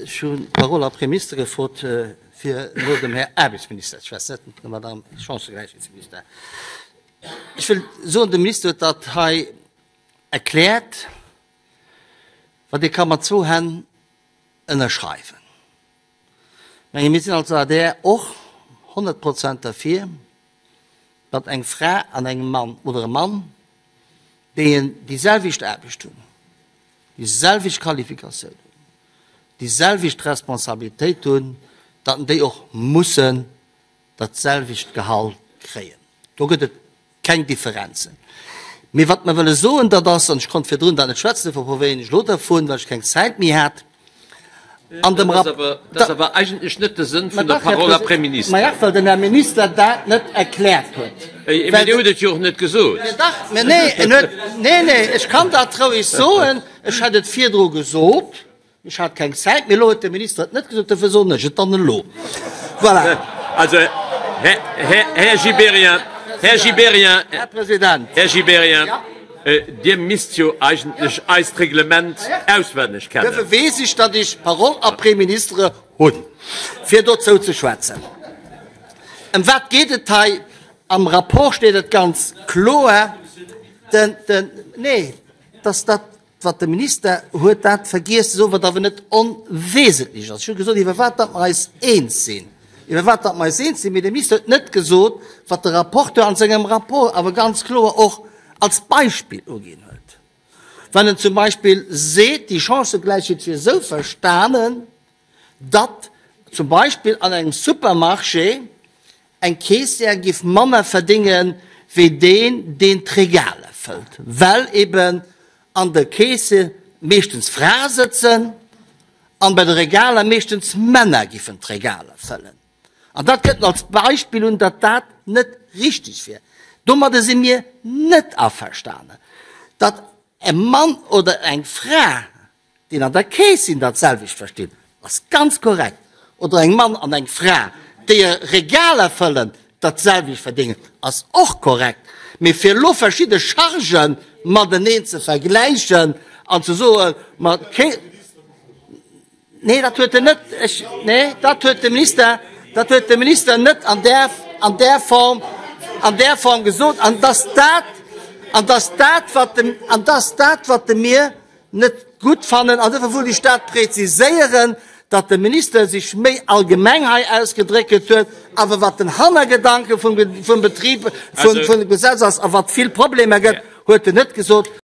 Ech hunn d'Parole après Minister gefrot, fir no dem Här Aarbechtsminister ze schwätzen, net der Madame Chancëgläichheetsminister. Ech wëll soen, de Minister huet dat hei erkläert, wat ee ka mat zwou Hänn ënnerschreiwen. Ech menge mir sinn als adr och 100 Prozent derfir, datt eng Fra an engem Mann oder e Mann, déi déi selwecht Aarbecht hunn, déi selwecht Qualifikatioun hunn, déi selwecht Responsabilitéit hunn, datt déi och mussen dat selwecht Gehalt kréien. Do gëtt et keng Differenzen. Mee wat mer wëlle soen, dat ass, an ech konnt virdrun dat net schwätzen, dofir proféieren ech elo dervun, well ech keng Zäit méi hat, an dem Rapport. Dat ass awer eigentlech net de Sënn vun der Parole après ministre. Ma dach, well den Här Minister dat net erkläert huet. Mä Dir hutt et jo och net gesot. Mä dach, mä nee, en huet, nee, nee, ech kann dat roueg soen, ech hätt et virdru gesot. Ech hat keng Zäit, mee elo huet de Minister et net gesot, dofir soen ech et dann elo. Voilà. Also, Här Gibéryen, Här Gibéryen, Här President. Här Gibéryen, Dir misst jo eigentlech eist Reglement auswenneg kennen. Dofir weess ech, datt ech Parole après ministre hunn, fir dozou ze schwätzen. Ëm wat geet et hei? Am Rapport steet et ganz kloer, den, den, nee, dass dat Wat de Minister huet dat vergiess ze soen, wat awer net onwesentlech ass. Ech hu gesot, iwwer wat datt mer eis eens sinn, iwwer wat datt mer eis eens sinn, mee de Minister huet net gesot, wat de Rapporteur an sengem Rapport awer ganz kloer och als Beispill uginn huet, wann en zum Beispill seet, déi Chancëgläichheet wier esou verstanen, datt zum Beispill an engem Supermarché eng Caissière giff manner verdénge wéi deen, deen d'Regaler fëllt, well eben an de Keese meeschtens Frae sëtzen an bei de Regaler meeschtens Männer giffen d'Regaler fëllen. An dat gëtt en als Beispill un, datt dat net richtig wier. Domadde si mir net averstanen, datt e Mann oder eng Fra, deen an der Keess sinn, dat selwecht verstinn, ass ganz korrekt, oder eng Mann an eng Fra, déi e Regaler fëllen, dat selwecht verdéngen, ass och korrekt. Mee fir elo verschidde Chargen mateneen ze vergläichen an ze soen, ma d'Kee. Nee, dat huet en net, ech, nee, dat huet de Minister, dat huet de Minister net an där, an där Form, an där Form gesot. An dass dat, an dass dat, wat de, an dass dat, wat de mir net gutt fannen. An dofir wullt ech dat präziséieren, datt de Minister sech méi allgemeng hei ausgedrécket huet, awer wat den Hannergedanke vum Betrib, vum Gesetz ass a wat vill Problemer gëtt, huet en net gesot.